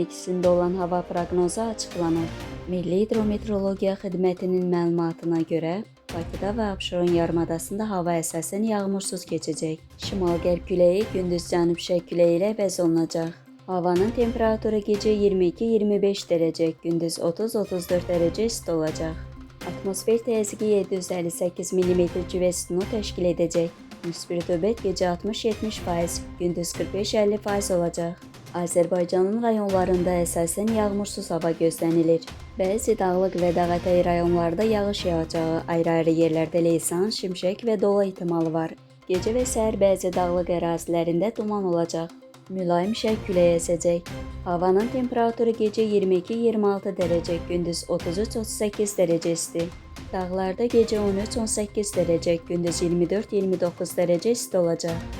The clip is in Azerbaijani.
22-sində olan hava proqnozu açıqlanıb. Milli Hidrometeorologiya Xidmətinin məlumatına görə Bakıda və Abşeron yarımadasında hava əsasən yağmursuz keçəcək. Şimal-qərb küləyi gündüz cənub-şərq küləyi ilə əvəz olunacaq. Havanın temperaturu gecə 22-25 dərəcə, gündüz 30-34 dərəcə isti olacaq. Atmosfer təzyiqi 758 mm civə sütunu təşkil edəcək. Nisbi rütubət gecə 60-70%, gündüz 45-50% olacaq. Azərbaycanın rayonlarında əsasən yağmursuz hava gözlənilir. Bəzi dağlıq və dağətəyi rayonlarda yağış yağacağı, ayrı-ayrı yerlərdə leysan, şimşək və dolu ehtimalı var. Gecə və səhər bəzi dağlıq ərazilərində duman olacaq. Mülayim şərq küləyi əsəcək. Havanın temperaturu gecə 22-26 dərəcə, gündüz 33-38 dərəcə isti. Dağlarda gecə 13-18 dərəcə, gündüz 24-29 dərəcə isti olacaq.